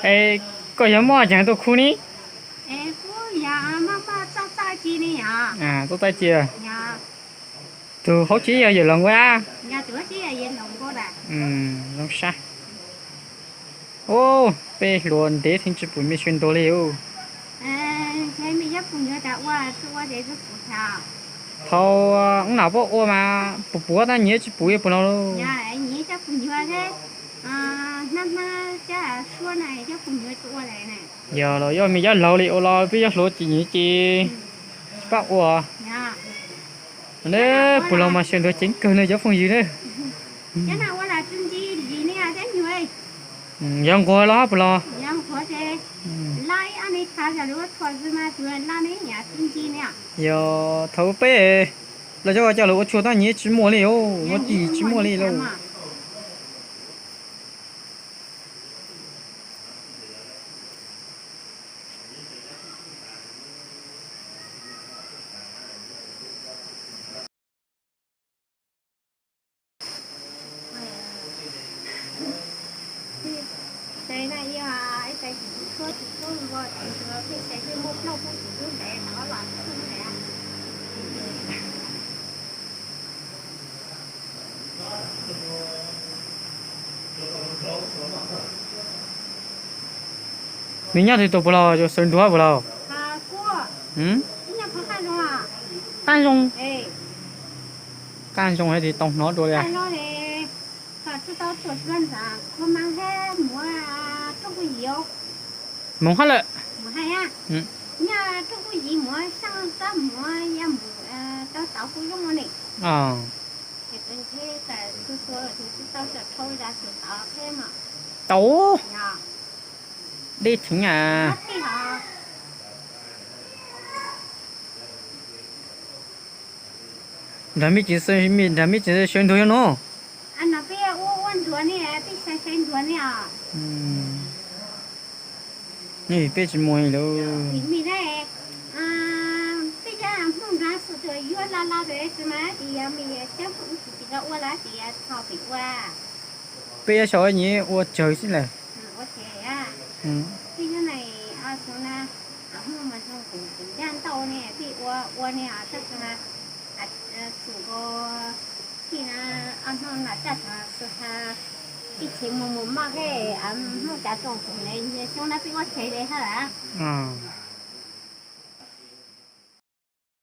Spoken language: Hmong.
Es koj yog muaj ceev tus khu ni? Txoj txaj cia. Tus hauv tsev yog yawm Loos ua a? Zoo sab. Ub, peb hluas ntev theej tsi pum me sawv ntuag li ub. Thaum ub nam puab ua mas puv puav tab nyias tsi pum li puas los? Yog los yog me cov laug li ua los peb cov hluas ces nyias ces tsi pab ua. Puas los mas sawv ntuag ceev kawg no cov phooj ywg na. Yog nquag los puas los? Yog thaum peb los cov coj lawv ua tshuaj tab nyias tsi muaj li, muab tij tsi muaj li lauj. Nws nyob twg tug puas los, sawv ntuag puas los? Qaab zoo, qaab zoo hais tias tau hnov dua li. Moog hab lawm. Tau, deb theev na. Nrag mej tseem, nrag mej tseem sawv ntuag yog no. Peb tsis muaj li lawm. Peb yuav xyaum nyias ua tsawg xwb lawm. Peb tsev mus mus maj thiab, hnub cav tsoom kuv ne, xyoo no peb ua tsev li hab.